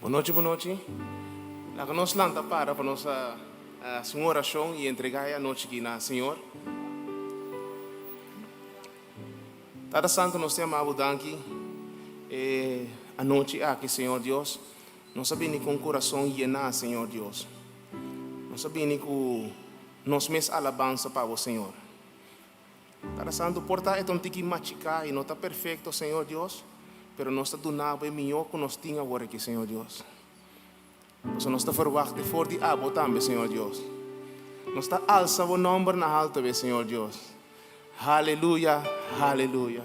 Bon nochi, bon nochi. Laga nos lanta para pa nos hasi un orashon i entregá e anochi aki na Señor. Tata Santu, nos ta yama Bo danki e anochi aki, Señor Dios. Nos a bini ku un kurason yená, Señor Dios. Nos a bini ku nos mes alabansa pa Bo, Señor. Tata Santu, por ta e ta un tiki machiká i no ta perfekto, Señor Dios, pero nos ta duna Bo e mihó ku nos tin awor aki, Señor Dios. Pasobra nos ta ferwagt di for di Abo tambe, Señor Dios. Nos ta alsa Bo nòmber na haltu awe, Señor Dios. Haleluya, haleluya.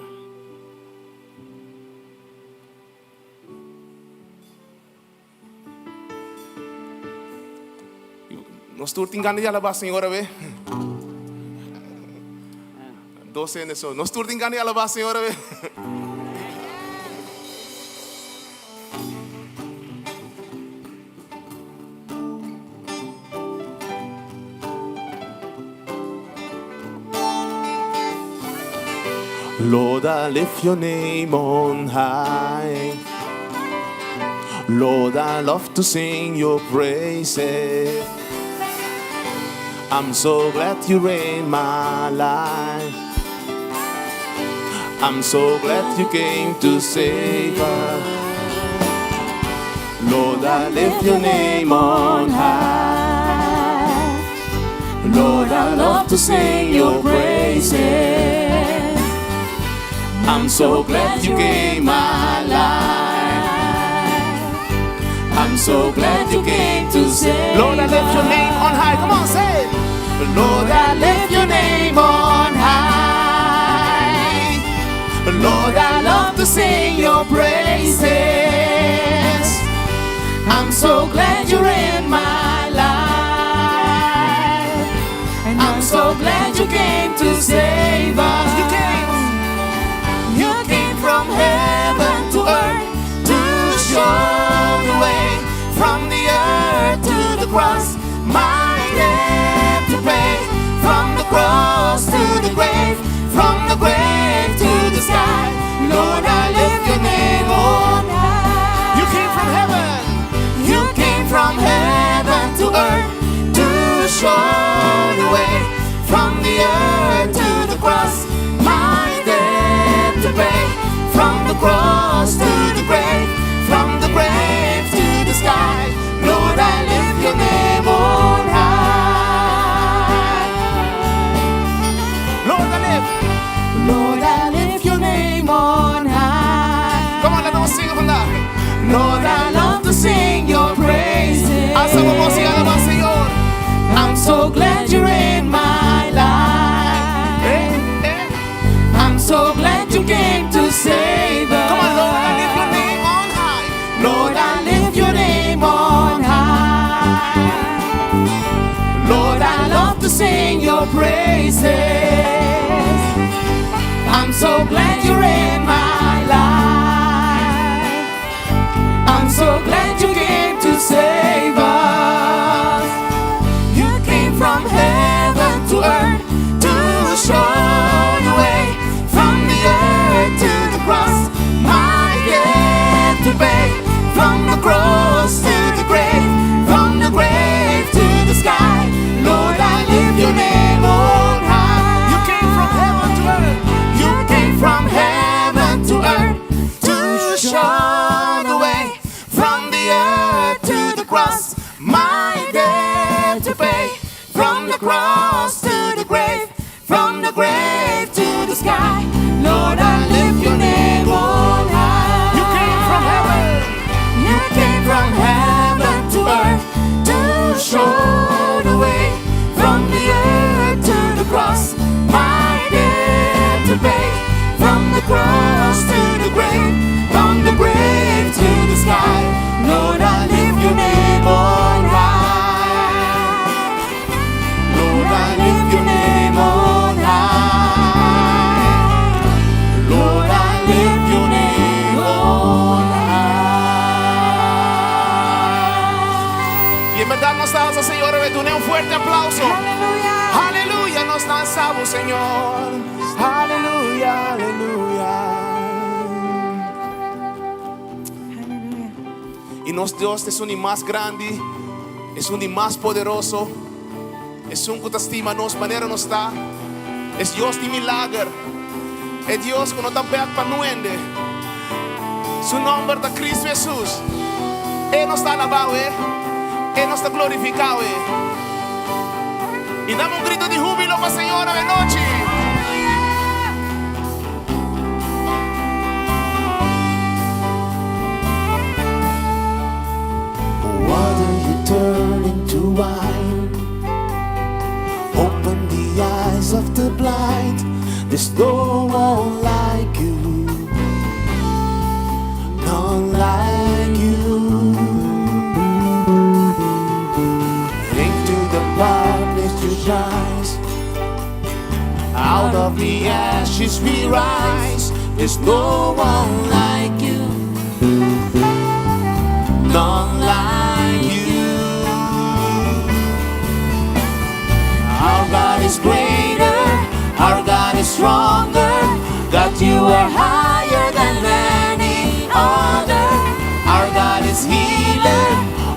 Nos tur tin gana di alabá Señor awe? Dos hende so. Nos tur tin gana di alabá Señor awe? Lord, I lift your name on high. Lord, I love to sing your praises. I'm so glad you're in my life. I'm so glad you came to save us. Lord, I lift your name on high. Lord, I love to sing your praises. I'm so glad you came my life. I'm so glad you came to save Lord, I lift your name on high. Come on, say it. Lord, I lift your name on high. Lord, I love to sing your praises. I'm so glad you're in my life. And I'm so glad you came to save us. You came, you came from heaven to earth to show the way from the earth to the cross. My debt to pay from the cross to the grave, from the grave to the sky. Lord, I lift your name on high. You came from heaven, you came from heaven to earth to show the way from the earth to the cross. My debt to pay from the cross to the grave, from the grave to the sky. Lord, I lift your name on high. Lord, I lift. Lord, I lift your name on high. Come on, let us sing vandaag. Lord, I love to sing your praises. Alsa bo bos i alabá Señor. I'm so glad you're in my life. Eh, eh. I'm so glad you came to save us. Come on, Lord, I lift your name on high. Lord, I lift your name on high. Lord, I love to sing your praises. I'm so glad you're in my life. I'm so glad you came to save us. You came from heaven to earth to show the way from the earth to the cross. My debt to pay from the cross to the grave, from the grave to the sky. Lord, I lift your name on high. You came from heaven to earth. You came from heaven to earth to show the way from the earth to the cross. My debt to pay from the cross to the grave, from the grave to the sky. Lord, I lift your name on high. You came from heaven. You came from heaven to earth to show the way from the earth to the cross. My debt to pay from the cross to the grave, from the grave to the sky. Lord, I lift your name on high. Lord, I lift your name on high. Lord, I lift your name on high. I en bèrdat nos ta alsa Señor, dun'é un fuerte aplauso. Aleluya. Aleluya, nos ta alsa Señor. Aleluya, aleluya. Aleluya. I nos Dios ta esun di mas grandi, esun di mas poderoso, esun ku ta stima nos manera nos ta. Es Dios di milager, e Dios ku no ta bèk pa nuende. Su nòmber ta Cristo Hesus. E nos ta alabá awe, e nos ta glorifiká awe. I dam un grito di húbilo pa Señor awe nochi. Water you turn into wine Open the eyes of the blind There's no one like you None like you Into the darkness you shine Out of the ashes we rise There's no one like you None like you Our God is greater Our God is stronger God, you are higher than any other Our God is healer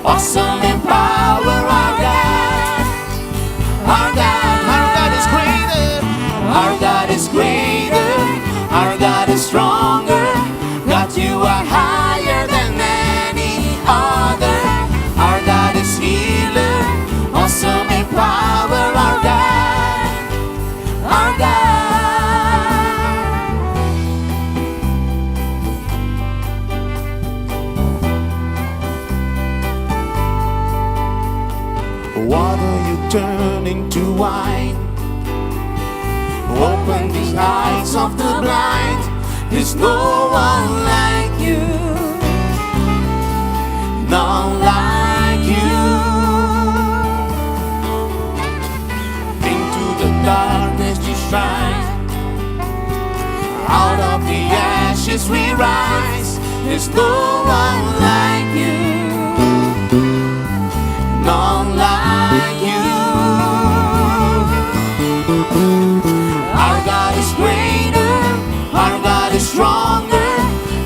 Awesome in power Our God Our God, Our God is greater. Our God is greater, our God is stronger. God, you are higher than any other. Our God is healer, awesome in power. Our God, our God. Water you turn into wine. Open the eyes of the blind. There's no one like you. None like you. Into the darkness you shine. Out of the ashes we rise. There's no one like you. None like you. Our God is greater, our God is stronger.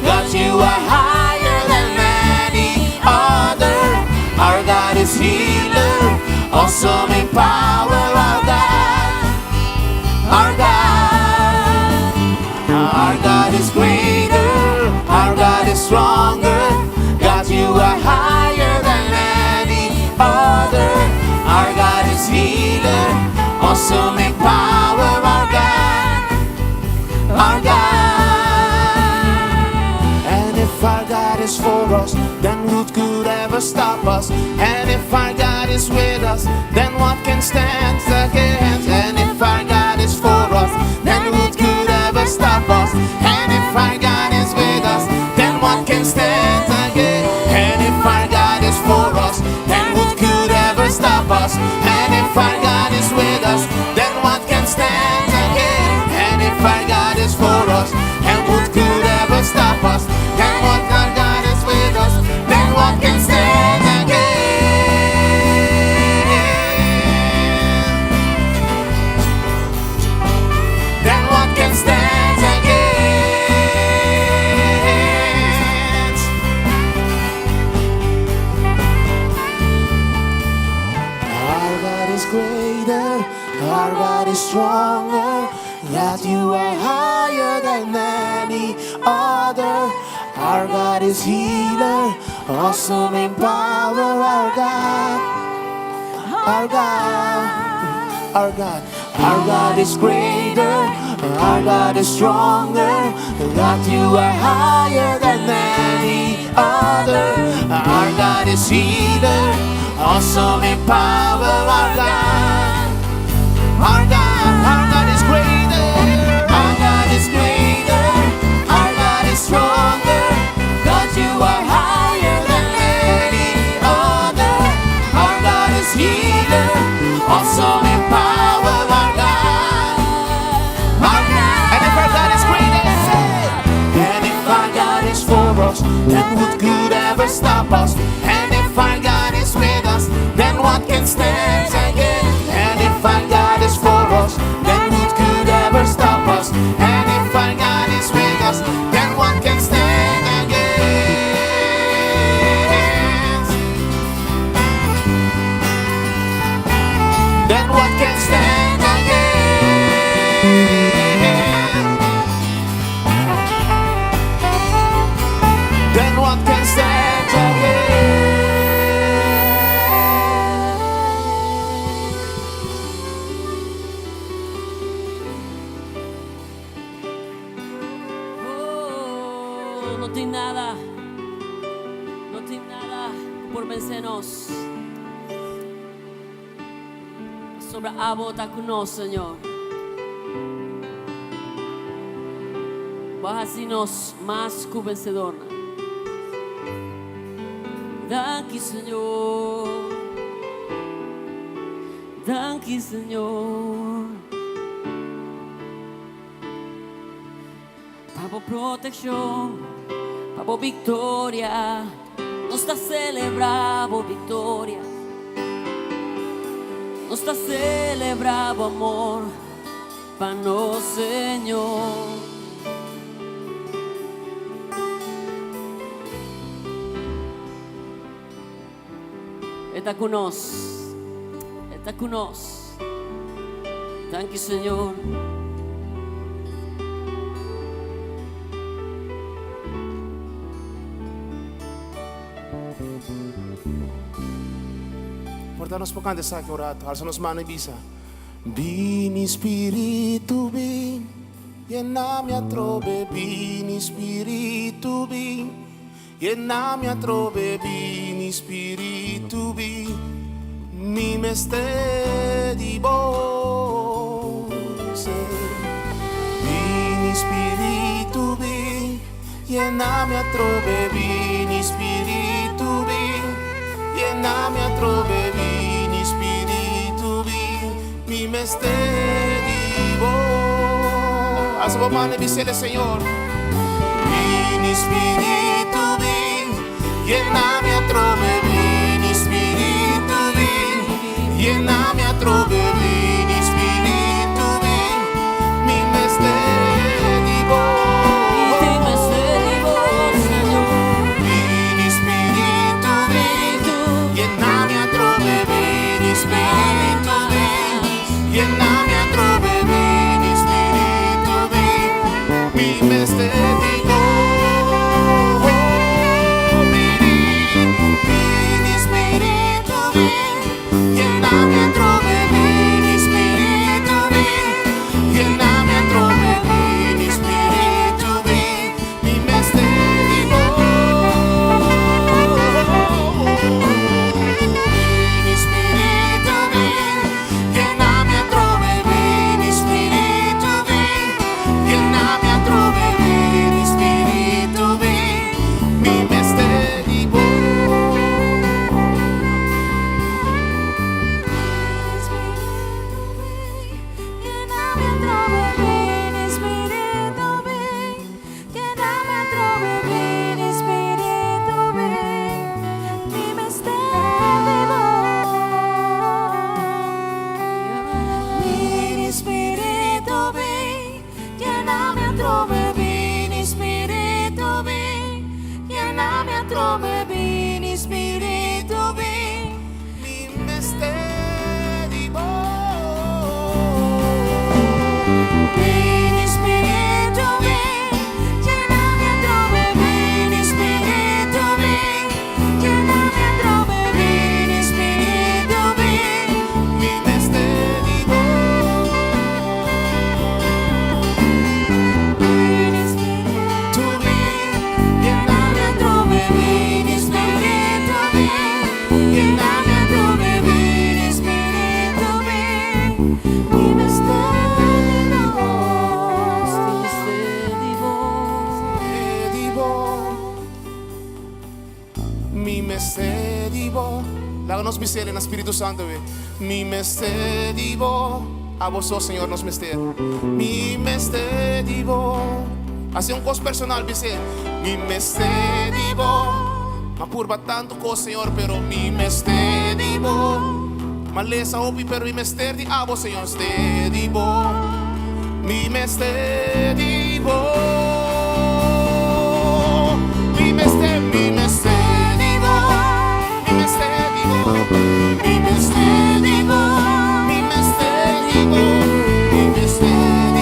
God, you are higher than any other. Our God is healer, awesome in power. Our God, our God, our God is greater, our God is stronger. God, you are higher than any other. Our God is healer, awesome in power. Our God, our God. And if our God is for us, then what could ever stop us? And if our God is with us, then what can stand against? And if our God is for us, then what could ever stop us? And if our God is with us, then what can stand against? And if our God is for us, then what could ever stop us? And if our God is with us, then what can stand against? And if our God is for us, and what could ever stop us? And what our God is with us, then what can stand against? Then what can stand against? Our God is greater, our God is stronger. That you are higher than any other. Our God is healer, awesome in power. Our God, our God, our God, our God is greater, our God is stronger. That you are higher than any other. Our God is healer, awesome in power. Our God, Our God, our God is greater. Our God is greater, our God is stronger. God, you are higher than any other. Our God is healer, awesome in power. Our God, Our God, and if our God is greater, say, And if our God is for us, then what could ever stop us? And if our God is with us, then what can stand against? And if our God is for us, then what could ever stop us? And if our God is with us, then what can stand against? Then what can stand against? Oh, no tin nada, no tin nada por vense nos. Sobra abo ta ku nos, Señor. Bo a hasi nos mas ku vensedor. Danki, Señor. Danki, Señor. Pa bo protekshon, pa bo viktoria, nos ta selebrá bo viktoria. Nos ta selebrá bo amor pa nos, Señor. E ta ku nos. E ta ku nos. Danki, Señor. Por ta nos por canta esaki un rato. Alza nos mano y bisa. Bini Spiritu bin, yena mi atrobe. Bini Spiritu bin, yena mi atrobe. Bini Spiritu bin, mi mester di bo. Bini Spiritu bin, yena mi atrobe. Bini Spiritu bin, yena mi atrobe. Bini Spiritu bin, mi mester di bo. Alsa bo man i bis'é, Señor. Bini Spiritu bin, yena mi atrobe. Bini Spiritu bin, yena mi atrobe. Bini Spiritu bin, mi mester di bo. Mi mester di bo, Señor. Bini Spiritu bin, yena mi atrobe. Bini Spiritu bin, yena mi atrobe. Bini Spiritu bin, mi mester di bo. Bini, bini Spiritu bin, yena mi atrobe. Bini Spiritu bin, yena mi atrobe. Bini Spiritu bin, mi mester di bo. Bini Spiritu bin, yena mi atrobe. Bini Spiritu bin, yena mi atrobe. Bini Spiritu bin, mi mester di bo. Spiritu bin, yena mi atrobe. Bini Spiritu bin, yena mi atrobe. Bini Spiritu bin, mi mester di bo. Bini Spiritu bin, yena mi atrobe. Bini Spiritu bin, yena mi atrobe. Bini Spiritu bin, Mi mester di bo. Bini Spiritu bin, yena mi atrobe. Bini Spiritu bin, yena mi atrobe. Bini Spiritu bin, Mi mester di bo. Bini Spiritu bin, yena mi atrobe. Bini Spiritu bin, yena mi atrobe. Bini Spiritu bin, mi mester di bo. Mester di bo. Di bo. Mi mester di bo. Laga nos bis'é na Spiritu Santu. Mi mester di bo. Abo so, Señor, nos mester. Mi mester di bo. Hasi un kos personal, bis'é. Mi mester di bo. M'a purba tantu kos, Señor, pero mi mester di bo. M'a lesa hopi, pero mi mester di abo, Señor, mester di bo. Mi mester di bo. Mi mester di bo. Mi mester di bo. Mi mester di bo. Mi mester di bo. Mi mester.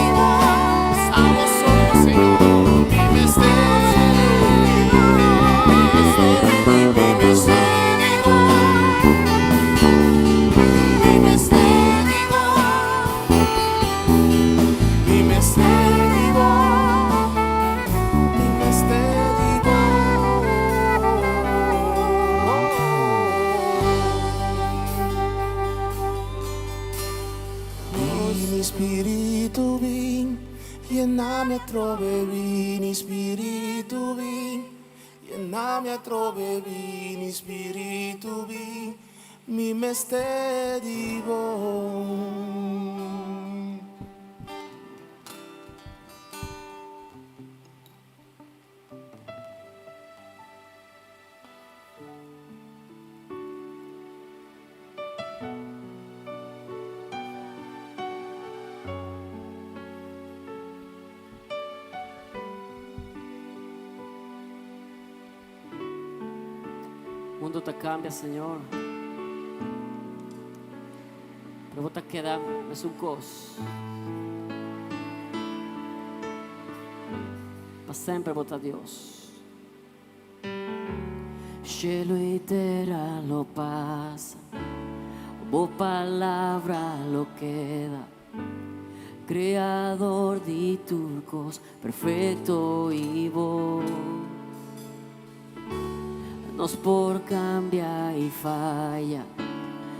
Spiritu bin, yena mi atrobe bini Spiritu bin, yena mi atrobe bini Spiritu bin, mi mester di bo. Mundo ta cambia, Señor. Pero bo ta keda mesun cos. Pa semper bo ta Dios. Cielo y tera lo pasa, bo palabra lo keda. Creador di tur cos, perfecto y bo. Nos por cambia y faya,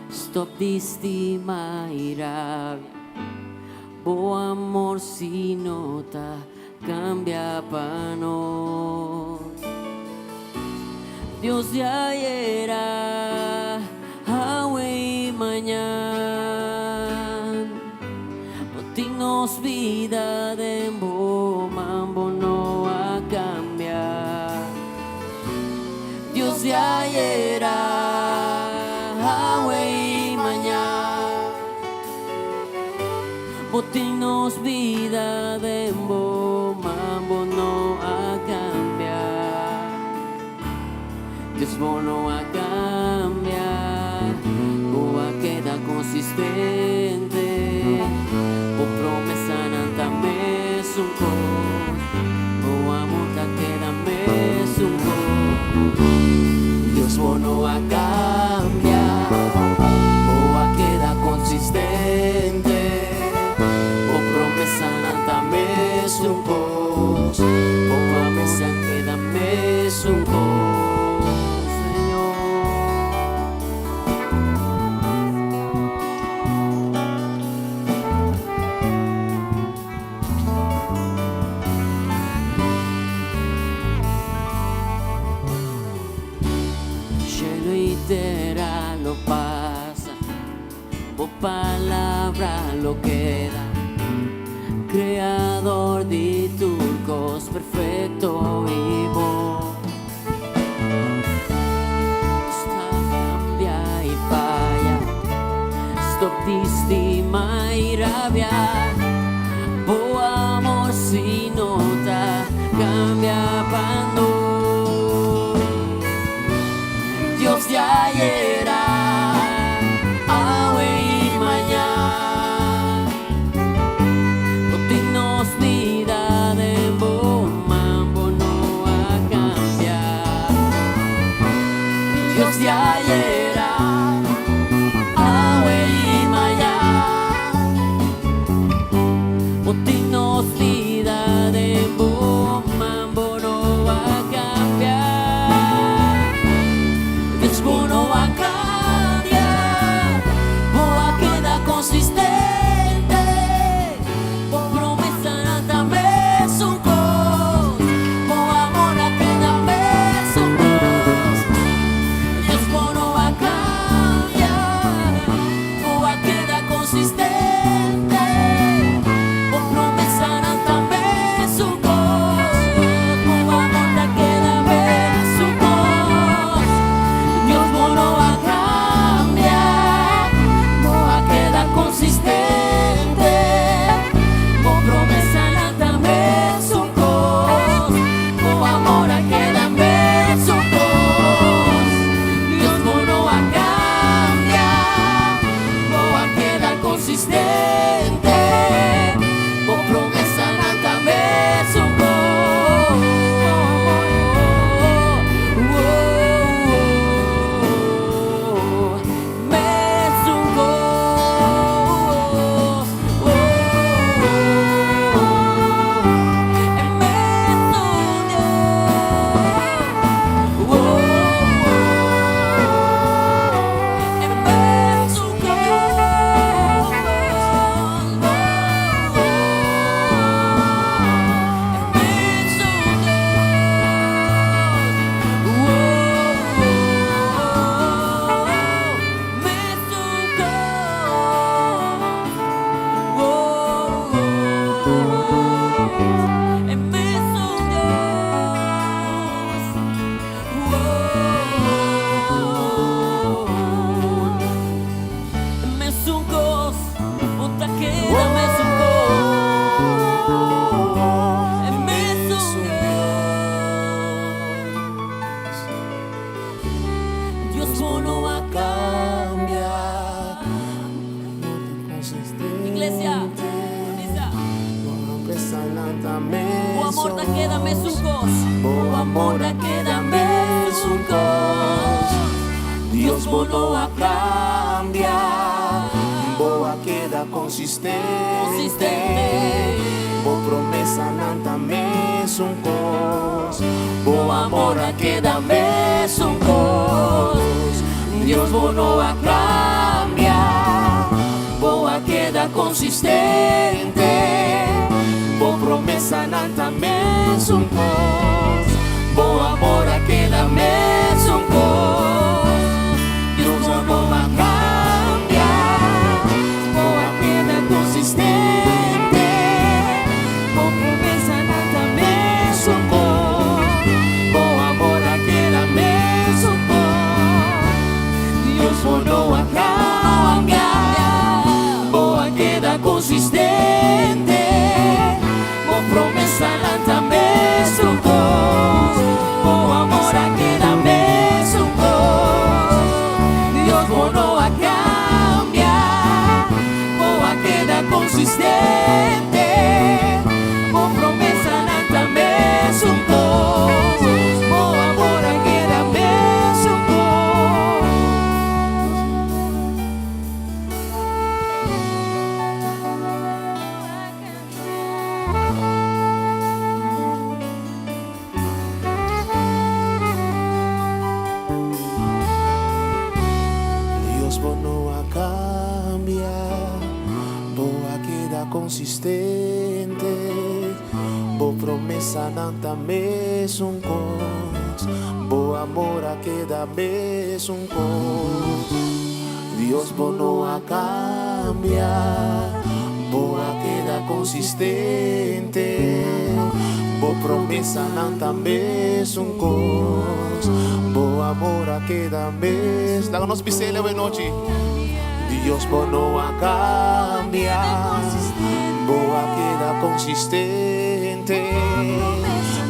stop di stima y rabia. Bo amor si no ta cambia pa nos. Dios di ayera, awe y mañan. Bo tin nos bida den bo man, bo no a cambia. Dios di ayera, awe y mañan. Bo tin nos bida den bo man, bo no a cambia. Dios bo no a cambia, bo a keda consistente. Bo promesanan ta mesun cos, bo amor ta keda mesun cos. Dios bo no a cambia, bo a keda consistente. Bo promesanan ta mesun cos, bo amor ta keda mesun cos, Señor. Cielo y tera lo pasa, bo palabra lo keda. Creador di tur cos, perfecto y bo. Ta cambia y faya, stop di stima y rabia. Bo amor si no ta cambia pa nos. Dios di ayera, awe y mañan. Bo tin nos bida den bo man, bo no a cambia. Dios di ayera, awe y mañan. Bo tin nos bida den bo man, bo no a cambia. Dios bo no a cambia. bo no a kambia, bo a keda konsistente. Bo promesanan ta mesun kos, bo amor a keda mesun kos. Dios, bo no a kambia, bo a keda konsistente. Bo promesanan ta mesun kos, bo amor a keda mesun kos. Dios, bo no a kambia, bo a keda konsistente. Bo promesanan ta mesun kos, bo amor a keda mesun kos. Dios, bo no a kambia, bo a keda konsistente. Bo promesanan ta mesun kos, bo amor a keda mesun kos. Dios, bo no a kambia, bo a keda konsistente. Bo promesanan ta mesun kos, bo amor a keda mesun kos. Dios, bo no a kambia, bo a keda konsistente. Bo promesanan ta mesun kos, bo amor a keda mesun kos. Dios, bo no a kambia, bo a keda konsistente. Bo promesanan ta mesun kos, bo amor a keda mes. Laga nos bis'é awe nochi. Dios, bo no a kambia, bo a keda konsistente.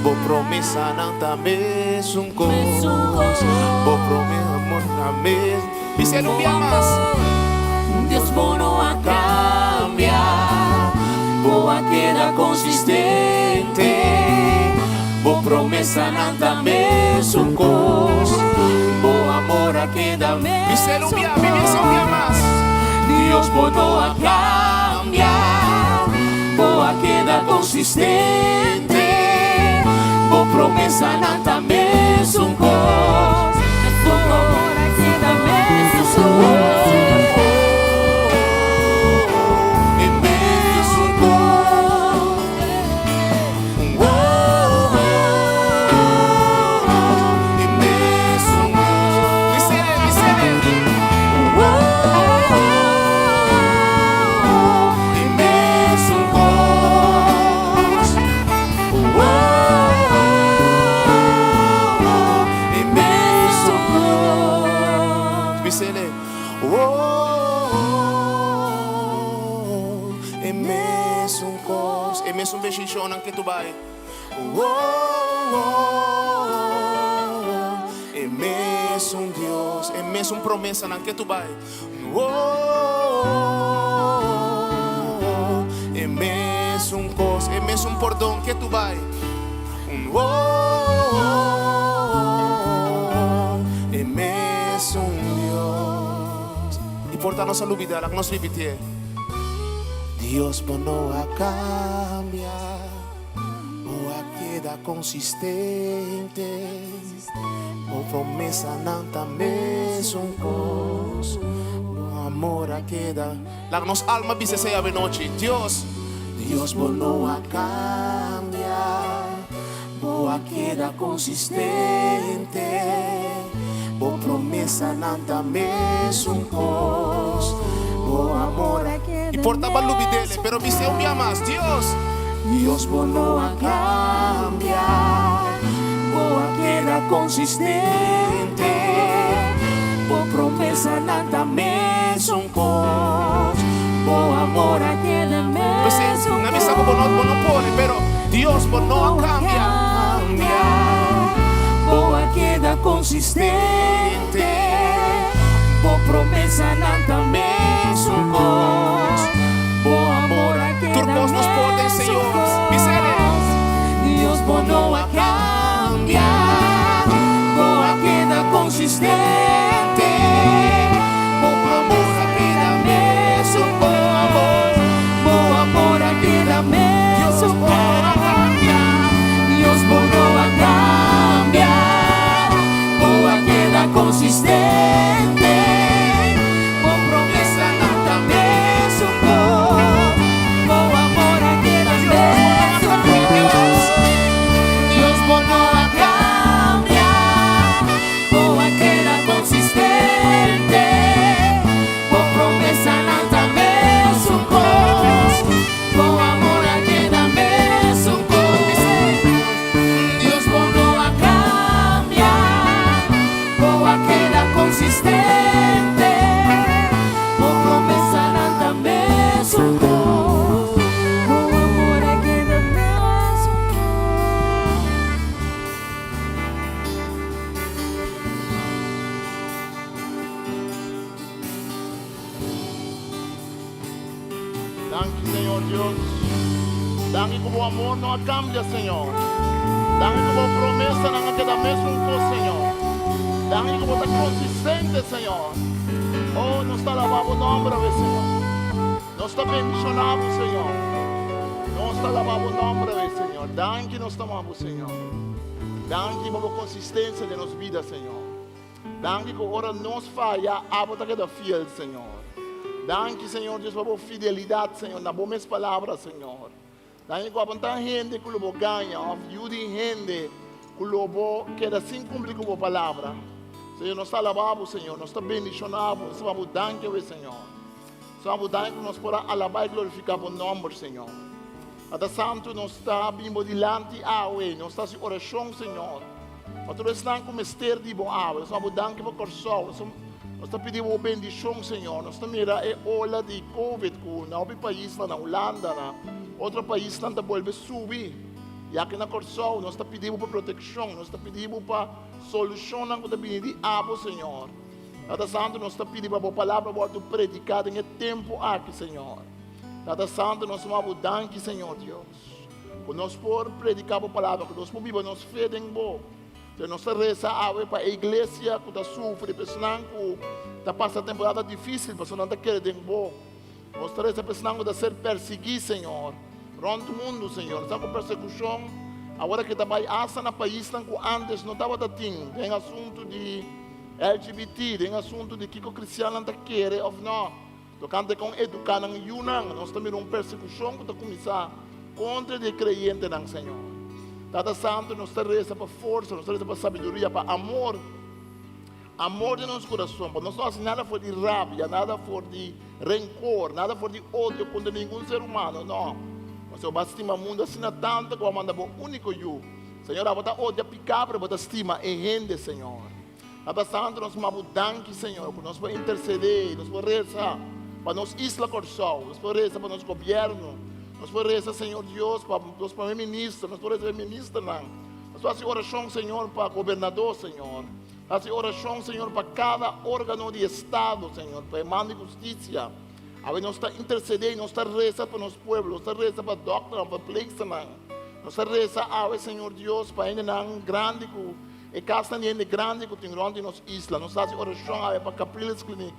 Bo promesanan ta mesun kos, bo promesa amor ta mes. Bis'é un bia mas. Dios, bo no a kambia, bo a keda konsistente. Bo promesanan ta mesun kos, bo amor a keda Bis'é un bia, bis'é un bia mas. Dios, bo no a kambia, bo a keda konsistente. Bo promesanan ta mesun kos, bo amor a keda mesun kos. E mesun kos. Oh, e mesun kos. Bis'é, bis'é. Oh, e mesun kos. Oh, e mesun kos. Bis'é. Oh, e mesun kos. E mesun bendishonnan ku bai. Oh, e mesun Dios, e mesun promesanan ku bai. Oh, e mesun kos, e mesun pordon ku bai. Oh, e mesun Dios. I por ta nos a lubidá, laga nos repetí. Dios, bo no a kambia, bo a keda konsistente. Bo promesanan ta mesun kos, bo amor a keda. Laga nos alma bisa esei awe nochi. Dios, Dios, bo no a kambia, bo a keda konsistente. Bo promesanan ta mesun kos, bo amor a I por ta b'a lubid'é, pero bis'é un bia mas. Dios, Dios, bo no a kambia, bo a keda konsistente. Bo promesanan ta mesun kos, bo amor a keda mesun Na mi sa ku bo no, bo no por, pero Dios, bo no a kambia. Bo a keda konsistente. Bo promesanan ta mesun kos, bo amor a keda Tur kos nos por den Señor. Bis'é. Dios, bo no a kambia, bo a keda konsistente. Danki Señor Dios. Danki ku bo amor no a kambia Señor. Danki ku bo promesanan a keda mesun kos Señor. Danki ku bo ta konsistente Señor. Oh nos ta alabá bo nòmber awe Señor. Nos ta bendishoná bo Señor. Nos ta alabá bo nòmber awe Señor. Danki nos ta ama bo Señor. Danki pa bo konsistensia den nos bida Señor. Danki ku ora nos faya, abo ta keda fiel, Señor. Danki, Señor Dios, pa bo fidelidat, Señor, na bo mes palabra, Señor. Danki ku abo no ta hende ku lo bo gaña òf yu di hende ku lo bo keda sin kumpli ku bo palabra. Señor, nos ta alabá bo, Señor. Nos ta bendishoná bo. Nos ta bo danki awe, Señor. Nos ta bo danki ku nos por a alabá i glorifiká bo nòmber, Señor. Tata Santu, nos ta bin bo dilanti awe. Nos ta hasi orashon, Señor, pa tur esnan ku mester di bo awe. Nos ta bo danki pa Kòrsou. Nos ta pidi bo bendishon, Señor. Nos ta mira e ola di Covid ku na hopi paisnan, na Hulanda, na otro paisnan ta bolbe subi. I aki na Kòrsou nos ta pidi bo pa protekshon. Nos ta pidi bo pa solushonnan ku ta bini di abo, Señor. Tata Santu, nos ta pidi pa bo palabra wòrdu prediká den e tempu aki, Señor. Tata Santo, nos ta bo danki, Señor Dios, ku nos por prediká bo palabra, ku nos por biba nos fe den bo. Señor, nos ta resa awe pa e iglesia ku ta sufri, pa esnan ku ta pasa temporada difísil, pasobra nan ta kere den bo. Nos ta resa pa esnan ku ta ser persiguí, Señor, rònt mundu, Señor. Esnan ku persekushon awor ke ta bai asta na paisnan ku ántes no tabata tin, den asuntu di LGBT, den asuntu di kiko kristiannan ta kere òf nò. Tokante kon eduká nan yunan, nos ta mira un persekushon ku ta kuminsá kontra di e kreyentenan, Señor. Tata Santu, nos ta resa pa forsa, nos ta resa pa sabiduria, pa amor, amor den nos kurason, pa nos no hasi nada for di rabia, nada for di renkor, nada for di odio kontra ningun ser humano, no. Pasobra bo a stima mundu asina tantu ku bo a manda bo úniko Yu. Señor, abo ta odia piká, pero bo ta stima e hende, Señor. Tata Santu, nos m'a bo danki, Señor, ku nos por intersedé, nos por resa pa nos isla Kòrsou, nos por resa pa nos gobièrnu, nos por resa, Señor Dios, pa nos prome minister, nos por resa pa e ministernan, nos por hasi orashon, Señor, pa gobernadó, Señor, hasi orashon, Señor, pa kada órgano di estado, Señor, pa e man di hustisia. Awe nos ta intersedé i nos ta resa pa nos pueblo, nos ta resa pa dòkternan, pa pleisternan, nos ta resa awe, Señor Dios, pa hendenan grandi ku E kasnan di hende grandi ku tin rònt di nos isla. Nos ta hasi orashon awe pa Capriles Kliniek.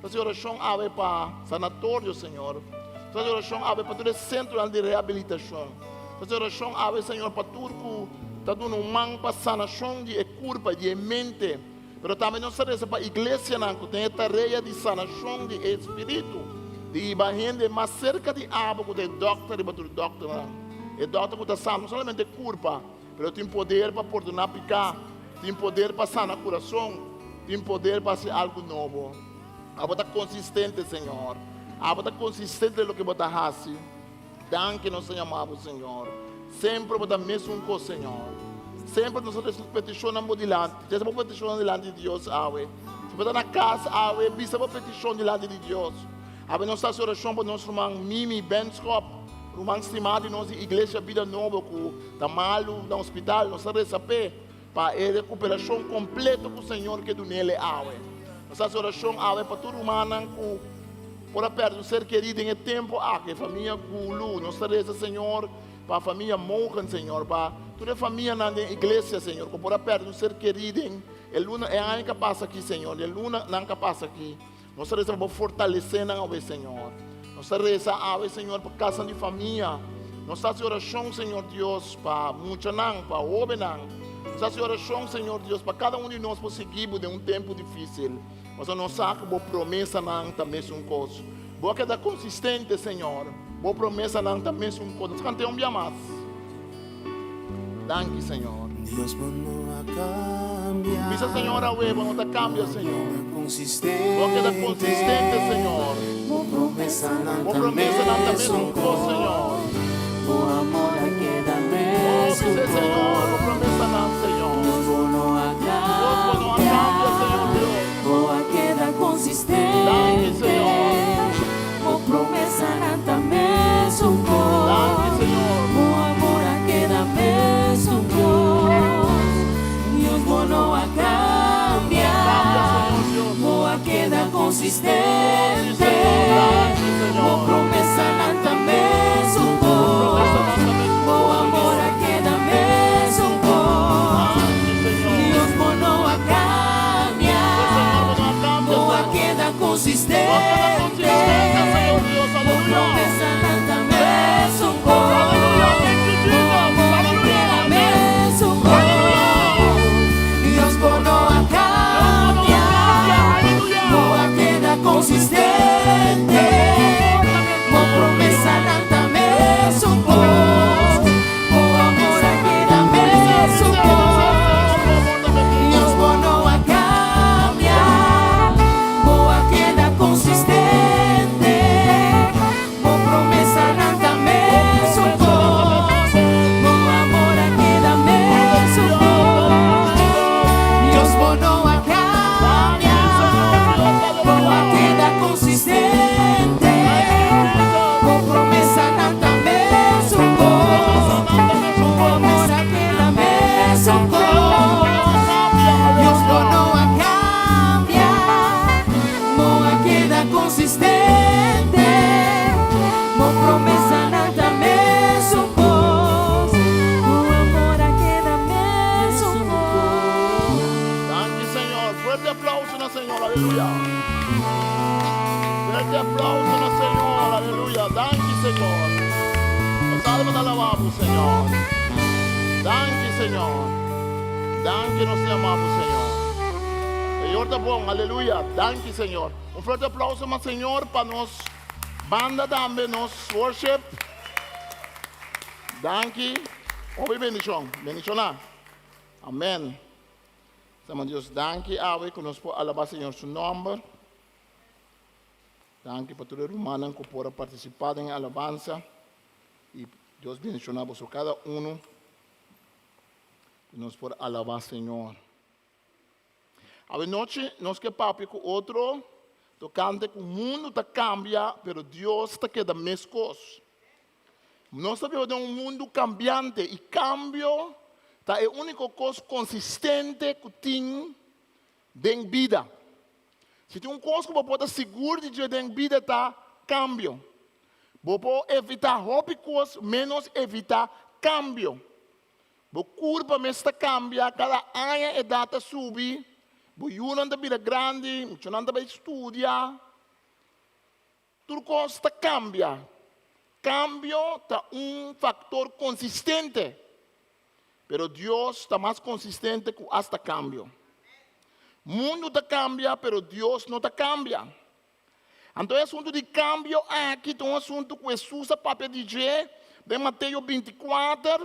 Nos ta hasi orashon awe pa sanatorio, Señor. Nos ta hasi orashon awe pa tur e sentronan di rehabilitashon. Nos ta hasi orashon awe, Señor, pa tur ku ta duna un man pa sanashon di e kurpa i di e mente. Pero tambe nos ta resa pa iglesianan ku tin e tarea di sanashon di e spiritu, di hiba hende mas serka di abo ku ta e dòkter riba tur dòkternan. E dòkter ku ta sana no solamente e kurpa, Pero tin poder pa pordoná piká, tin poder pa sana kurason, tin poder pa hasi algu nobo. Abo ta konsistente, Señor. Abo ta konsistente den loke bo ta hasi. Danki nos ta yama bo, Señor. Semper bo ta mesun kos, Señor. Semper nos ta trese nos petishonnan bo dilanti. Trese bo petishonnan dilanti di Dios awe. Si bo ta na kas awe, bisa bo petishon dilanti di Dios. Awe nos ta hasi orashon pa nos ruman Mimi Benschop, ruman stimá di nos di Iglesia Bida Nobo ku ta malu na hospital. Nos ta resa p'e pa e rekuperashon kompleto ku Señor ke dun'el awe. Nos ta hasi orashon awe pa tur rumannan ku por a pèrdè un ser kerí den e tempu aki, e famia Gulu. Nos ta resa, Señor, pa famia Mogen, Señor, pa tur e famianan den iglesia, Señor, ku por a pèrdè un ser kerí den e luna, e aña ku a pasa aki, Señor, den lunanan ku a pasa aki. Nos ta resa pa bo fortalesé nan awe, Señor. Nos ta resa awe, Señor, pa kasanan di famia. Nos ta hasi orashon, Señor Dios, pa muchanan, pa hóbennan. Nos ta hasi orashon, Señor Dios, pa kada un di nos por sigui bo den un tempu difísil. Pasobra nos sa ku bo promesanan ta mesun kos. Bo a keda konsistente, Señor. Bo promesanan ta mesun kos. Nos kant'é un bia mas. Danki, Señor. Dios bo no a cambia. Bisa Señor awe, bo no ta cambia, Señor. Bo a keda consistente, Señor. Bo promesanan Bo promesanan ta mesun cos, Señor. Bo amor a keda Oh, mesun bisa Señor, bo promesanan, Señor. Dios bo no a Dios bo no a cambia, Señor Dios. Bo a keda consistente. Danki, Señor. Bo promesanan ta mesun cos. Danki, Señor. Bo amor a keda mesun cos. Dios bo no a cambia. Cambia, Señor Dios. Bo a keda consistente. Oh, sí, Señor. Danki, Señor. Bo promesanan. konsistente. Bo promesanan ta mesun kos. Bo amor a keda mesun kos. Dios bo no a kambia. Bo a keda konsistente. Bo promesanan ta mesun kos. Bo amor a keda mesun kos. Dios bo no a kambia. Bo a keda konsistente. Bo promesanan ta mesun kos. Bo amor a keda mesun kos. Dios bo no a kambia. Bo a keda konsistente. Bo promesanan ta mesun kos. Bo amor a keda mesun kos. Dios bo no a kambia. Bo a keda konsistente. Bo promesanan ta mesun kos. Bo amor a keda mesun kos. Danki, Señor. Fuerte aplouso na Señor. Aleluya. Fuerte aplouso na Señor. Aleluya. Danki, Señor. Nos alma ta alabá Bo, Señor. Danki, Señor. Danki, nos ta yama Bo, Señor. Señor ta bon. Aleluya. Danki, Señor. Un fuerte aplouso na Señor pa nos banda tambe, nos worship. Danki. Hopi bendishon. Bendishoná. Amèn. Señor Dios, danki awe ku nos por alabá Señor su nòmber. Danki pa tur e rumannan ku por a partisipá den e alabansa. I Dios bendishoná boso kada unu ku nos por alabá Señor. Awe nochi nos ke papia ku otro tokante ku mundu ta kambia pero Dios ta keda meskos. Nos ta biba den un mundu kambiante i kambio ta e úniko kos konsistente ku tin den bida. Si tin un kos ku bo por ta sigur di dje den bida ta kambio. Bo por evitá hopi kos ménos evitá kambio. Bo kurpa mes ta kambia, kada aña edat ta subi, bo yunan ta bira grandi, muchanan ta bai studia. Tur kos ta kambia. Kambio ta un faktor konsistente, pero Dios ta mas konsistente ku asta kambio. Mundu ta kambia, pero Dios no ta kambia. Anto e asuntu di kambio aki ta un asuntu ku Hesus a papia di dje den Mateo bintikuater,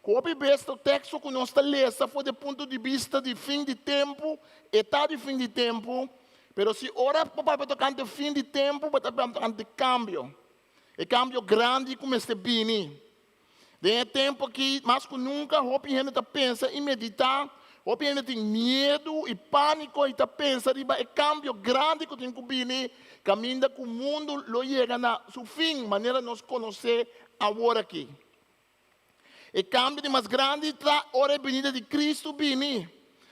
ku hopi bes ta teksto ku nos ta lesa for di e punto di bista di fin di tempu, e ta di fin di tempu, Pero si ora bo papia tokante fin di tempu, bo ta papia tokante kambio. E kambio grandi ku mester bini. Den e tempu aki, mas ku nunka, hopi hende ta pensa i meditá, hopi hende tin miedu i pániko i ta pensa riba e kambio grandi ku tin ku bini, kaminda ku mundu lo yega na su fin manera nos konosé awor aki. E kambio di mas grandi ta ora e binida di Kristu bini.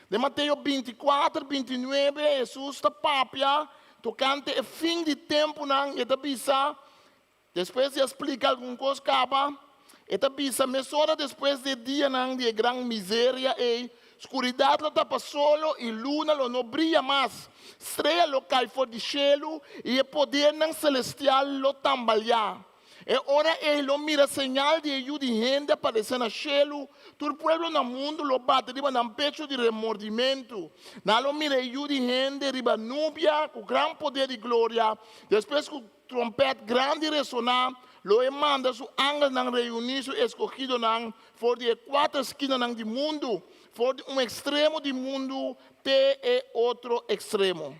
Den Mateo bintikuater, bintinuebe, Hesus ta papia tokante e fin di tempunan i e ta bisa, despues di a splika algun kos kaba, e ta bisa, Mesora despues di e dianan di e gran miseria ei, skuridat lo tapa solo i luna lo no bria mas, strea lo kai for di shelu i e podernan selestial lo tambaliá. E ora ei lo mira señal di e Yu di hende aparesé na shelu, tur pueblo na mundu lo bati riba nan pechu di remordimentu. Nan lo mira e Yu di hende riba nubia ku gran poder i gloria. Despues ku trompèt grandi resoná, lo e manda su angelnan reuní su eskohidonan for di e kuater skinanan di mundu, for di un ekstremo di mundu te e otro ekstremo.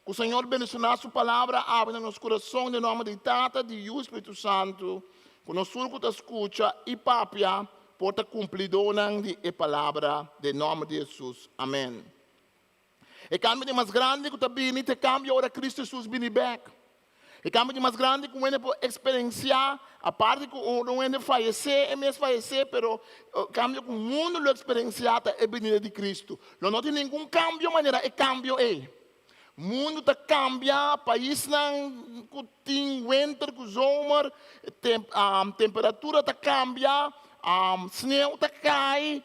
Ku Señor bendishoná Su Palabra abri na nos kurason den nòmber di Tata, di Yu i Spiritu Santu, ku nos tur ku ta skucha i papia por ta kumplidónan di e Palabra den nòmber di Hesus. Amèn. E kambio di mas grandi ku ta bini ta e kambio ora Kristu Hesus bini bèk. E kambio di mas grandi ku un hende por eksperensiá, aparte ku ora un hende fayesé, e mes fayesé, pero kambio ku mundu lo eksperensiá ta e binida di Kristu. Lo no tin ningun kambio manera e kambio ei. Mundu ta kambia, paisnan ku tin wenter ku zomer, temperatura ta kambia, sneu ta kai.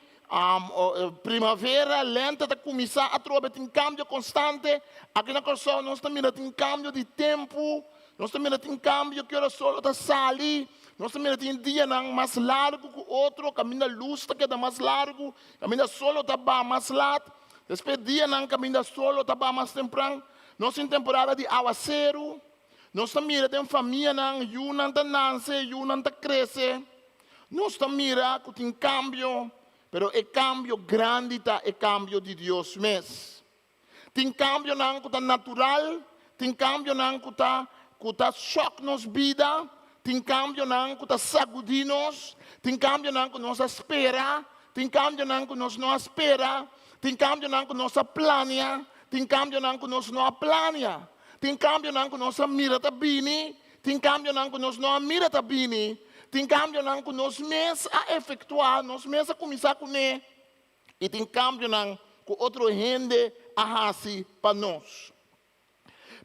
Primavera, lente ta kuminsá atrobe, tin kambio konstante. Aki na Kòrsou nos ta mira tin kambio di tempu, nos ta mira tin kambio ki ora sol ta sali, nos ta mira tin dianan mas largu ku otro, kaminda lus ta keda mas largu, kaminda solo ta baha mas lat, despues dianan kaminda solo ta baha mas tempran. Nos tin temporada di awaseru, nos ta mira den famianan yunan ta nanse, yunan ta krese. Nos ta mira ku tin kambio, pero e kambio grandi ta e kambio di Dios mes. Tin kambionan ku ta natural, tin kambionan ku ta ku ta shòk nos bida, tin kambionan ku ta sagudí nos, tin kambionan ku nos a spera, tin kambionan ku nos no a spera, tin kambionan ku nos a plania, tin kambionan ku nos no a plania, tin kambionan ku nos a mira ta bini, Tin kambionan ku nos no a mira ta bini. Tin kambionan ku nos mes a efektuá, nos mes a kuminsá kuné. I tin kambionan ku otro hende a hasi pa nos.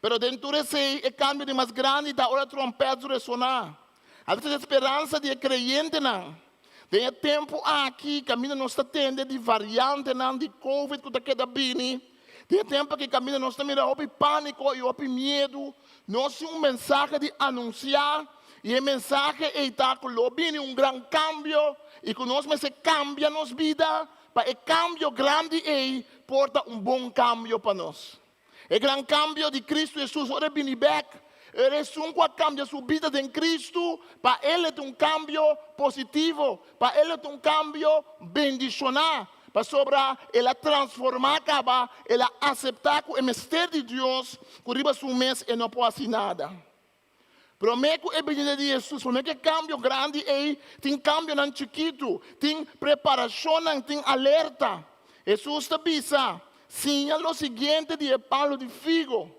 Pero den tur esei, e kambio di mas grandi ta ora tròmpèt resoná. Aves e speransa di e kreyentenan. Den e tempu aki, kaminda nos ta tende di variantenan di covid ku ta keda bini, den e tempu aki kaminda nos ta mira hopi pániko i hopi miedu, nos tin un mensahe di anunsiá, i e mensahe ei ta ku lo bini un gran kambio i ku nos mester kambia nos bida pa e kambio grandi ei por ta un bon kambio pa nos. E gran kambio di Kristu Hesus ora e bini bèk, el esun ku a kambia su bida den Kristu, pa el e ta un kambio positivo, pa el e ta un kambio bendishoná, pasobra el a transformá kaba, el a aseptá ku e mester di Dios, ku riba su mes e no por hasi nada. Promé ku e binida di Hesus, promé ku e kambio grandi ei, tin kambionan chikitu, tin preparashonnan, tin alerta. Hesus ta bisa, Siña lo siguiente di e palu di figo,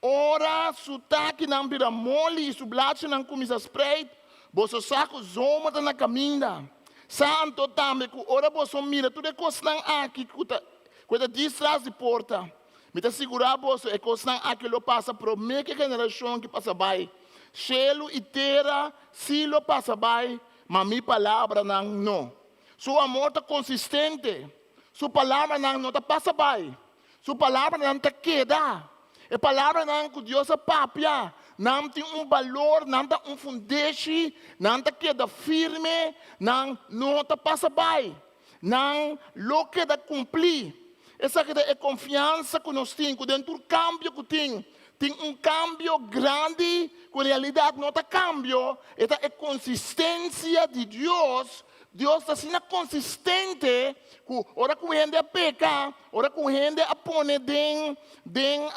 Ora su takinan bira moli i su blachinan kuminsá spreit, boso sa ku zomer ta na kaminda. Sa anto tambe ku ora boso mira tur e kosnan aki ku ta ku e ta djis tras di porta, Mi ta sigurá boso, e kosnan aki lo pasa promé ku e generashon ki pasa bai. Shelu i tera sí lo pasa bai, ma mi palabranan no. Su amor ta konsistente. Su palabranan no ta pasa bai. Su palabranan ta keda. E palabranan ku Dios a papia, nan tin un balor, nan ta un fundeshi, nan ta keda firme, nan no ta pasa bai. Nan lo keda kumplí. Esaki ta e konfiansa ku nos tin, ku den tur kambio ku tin, tin un kambio grandi ku en realidat no ta kambio, e ta e konsistensia di Dios. Dios ta asina konsistente ku ora ku hende a peka, ora ku hende a pone den den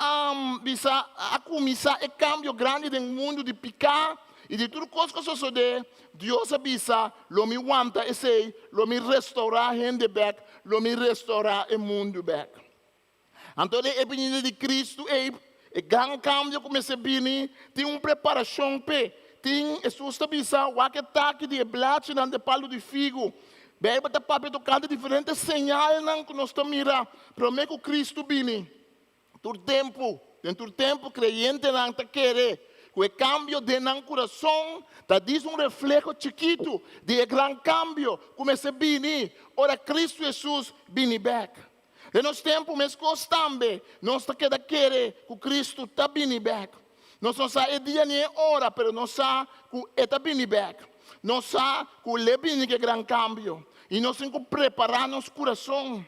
bisa a kuminsá e kambio grandi den mundu di piká i di tur kos ku a sosodé, Dios a bisa, Lo mi wanta esei, lo mi restourá hende bèk, lo mi restourá e mundu bèk. Anto den e binida di Kristu ei, e gran kambio ku mester bini, tin un preparashon p'e. Tin, Hesus ta bisa, wak e taki di e blachinan di e palu di figu. Beibel ta papia tokante diferente señalnan ku nos ta mira promé ku Kristu bini. Tur tempu, den tur tempu kreyentenan ta kere ku e kambio den nan kurason ta dis un refleho chikitu di e gran kambio ku mester bini ora Kristu Hesus bini bèk. Den nos tempu meskos tambe nos ta keda kere ku Kristu ta bini bèk. Nos no sa e dia ni e ora, pero nos sa ku e ta bini bèk. Nos sa ku l'e bini ku e gran kambio i nos tin ku prepará nos kurason.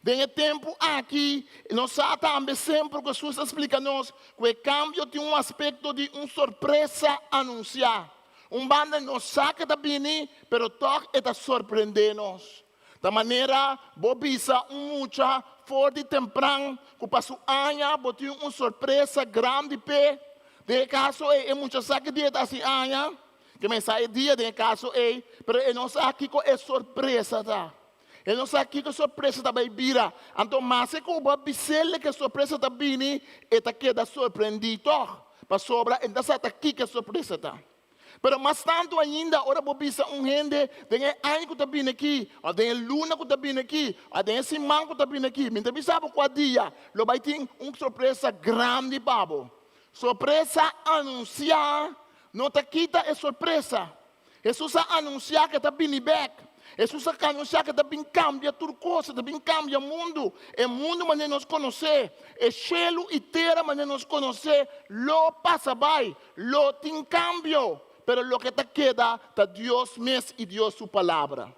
Den e tempu aki, nos sa tambe semper ku Hesus a splika nos ku e kambio tin un aspekto di un sorpresa anunsiá. Un banda nos sa ku e ta bini, pero tòg e ta sorprendé nos. Ta manera bo bisa un mucha for di tempran ku pa su aña bo tin un sorpresa grandi p'e. Den e kaso ei, e mucha sa ki dia ta hasi aña, ke men sa e dia den e kaso ei, pero e no sa kiko e sorpresa ta. E no sa kiko sorpresa ta bai bira. Anto maske ku bo a bis'el ke sorpresa ta bini, e ta keda sorprendí tòg, pasobra e no ta sa ta kiko e sorpresa ta. Pero mas tantu ainda ora bo bisa un hende den e aña ku ta bini aki, òf den e luna ku ta bini aki, òf den e siman ku ta bini aki, mi ta bisa bo kua dia lo bai tin un sorpresa grandi pa bo. Sorpresa anunsiá no ta kita e sorpresa. Hesus a anunsiá ku e ta bini bèk. Hesus a anunsiá ku e ta bin kambia tur kos, e ta bin kambia mundu. E mundu manera nos konosé, e shelu i tera manera nos konosé, lo pasa bai, lo tin kambio, pero loke ta keda ta Dios mes i Dios su Palabra.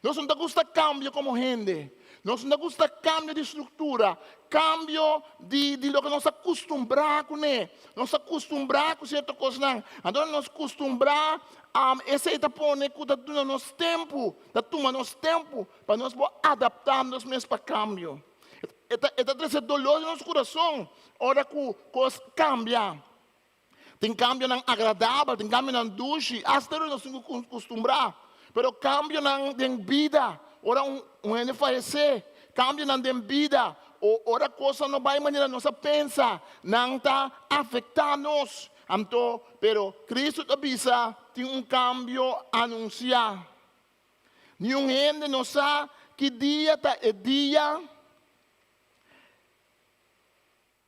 Nos no ta gusta kambio komo hende. Nos no ta gusta kambio di struktura, kambio di di loke nos a kustumbrá kuné. Nos a kustumbrá ku sierto kosnan. Anto nos kustumbrá, esei ta pone ku ta duna nos tempu, ta tuma nos tempu pa nos por adaptá nos mes pa kambio. E ta e ta trese dolor den nos kurason ora ku kos kambia. Tin kambionan agradabel, tin kambionan dushi, asta nos tin ku kustumbrá. Pero kambionan den bida, ora un un hende fayesé, kambionan den bida, o ora kosnan no bai manera nos a pensa, nan ta afektá nos. Anto, pero Kristu ta bisa tin un kambio anunsiá. Niun hende no sa ki dia ta e dia.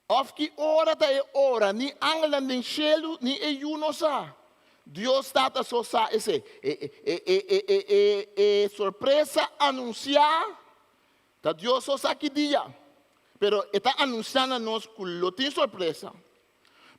Òf ki ora ta e ora, ni angelnan den shelu ni e Yu no sa. Dios Tata so sa esei. E sorpresa anunsiá ta Dios so sa ki dia, pero e ta anunsiá na nos ku lo tin sorpresa.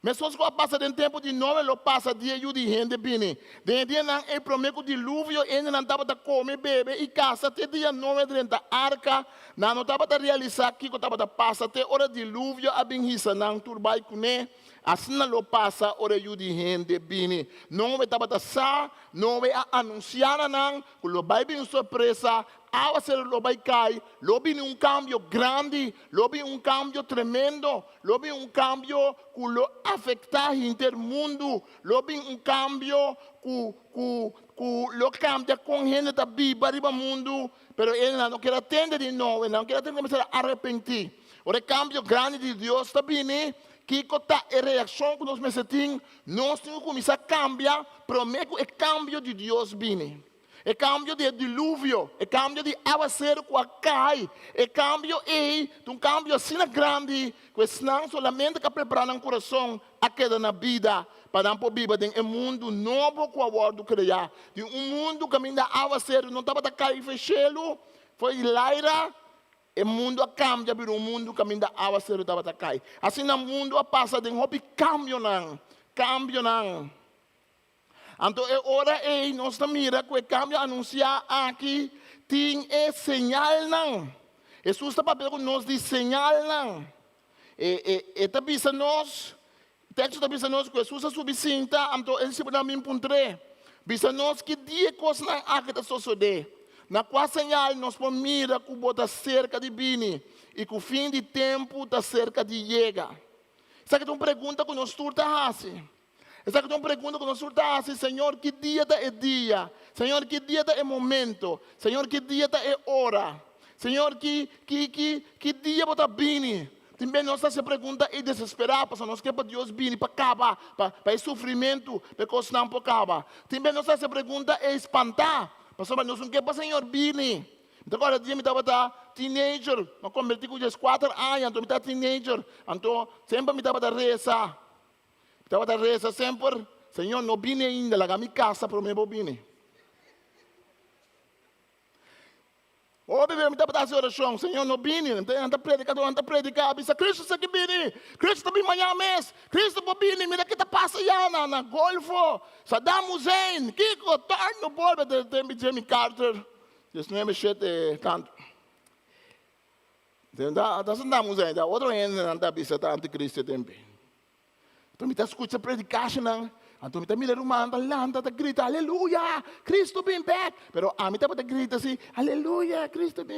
Meskos ku a pasa den tempu di Noe lo pasa dia Yu di hende bini. Den e dianan ei promé ku diluvio hendenan tabata kome, bebe i kasa te dia Noe drenta arka. Nan no tabata realisá kiko tabata pasa te ora diluvio a bin hisa nan tur bai kuné. Asina lo pasa ora e Yu di hende bini. Noe tabata sa, Noe a anunsiá na nan ku lo bai bin un sorpresa, áwaseru lo bai kai, lo bini un kambio grandi, lo bin un kambio tremendo. Lo bin un kambio ku lo afektá henter mundu. Lo bin un kambio ku ku ku lo kambia kon hende ta biba riba mundu. Pero hendenan no kier a tende di nobo, hendenan no kier a tende mester a arepentí. Ora e kambio grandi di Dios ta bini, kiko ta e reakshon ku nos mester tin? Nos tin ku kuminsá kambia promé ku e kambio di Dios bini. E kambio di e diluvio, e kambio di awaseru ku a kai, e kambio ei ta un kambio asina grandi ku esnan solamente ku a prepará nan kurason a keda na bida pa nan por biba den e mundu nobo ku a wòrdu kreá. Di un mundu kaminda awaseru no tabata kai for e shelu, for e laira, e mundu a kambia bira un mundu kaminda awaseru tabata kai. Asina mundu a pasa den hopi kambionan, kambionan. Anto e ora ei nos ta mira ku e kambio anunsiá aki tin e señalnan. Hesus ta papia ku nos di señalnan. E, e, e ta bisa nos, teksto ta bisa nos ku Hesus a subi sinta, anto e disipelnan bin puntr'é, Bisa nos ki dia e kosnan aki ta sosodé? Na kua señal nos por mira ku bo ta serka di bini i ku fin di tempu ta serka di yega? Esaki ta un pregunta ku nos tur ta hasi. Esaki ta un pregunta ku nos tur ta hasi, Señor, ki dia ta e dia? Señor, ki dia ta e momento? Señor, ki dia ta e ora? Señor, ki, ki, ki, ki dia bo ta bini? Tin bes nos ta hasi e pregunta ei desesperá, pasobra nos ke pa Dios bini pa kaba, pa, pa e sufrimentu, pa e kosnan por kaba. Tin bes nos ta hasi e pregunta ei spantá, pasobra nos no ke pa Señor bini. Mi ta kòrda dia mi tabata teenager, mi a kombertí ku dieskuater aña, anto mi ta teenager, anto semper mi tabata resa. Mi tabata resa semper, Señor, no bini ainda, laga mi casa prome bo bini. Hopi bes mi tabata hasi oracion, Señor, no bini. Nan ta predica, nan ta predica, bisa, Cristo sa ki bini, Cristo ta bini mañana mes, Cristo por bini, mira ki ta pasa ya na, na Golfo, Saddam Hussein, kiko, torno bolbe, den tempo di Jimmy Carter, 19 shete tanto. Ta Saddam Hussein, ta otro hende nan ta bisa ta anticristo e tempo. Anto mi ta skucha predikashonnan, anto mi ta mira rumannan ta lanta ta grita, Aleluya! Kristu bin bèk! Pero ami tabata grita si, Aleluya! Kristu bin.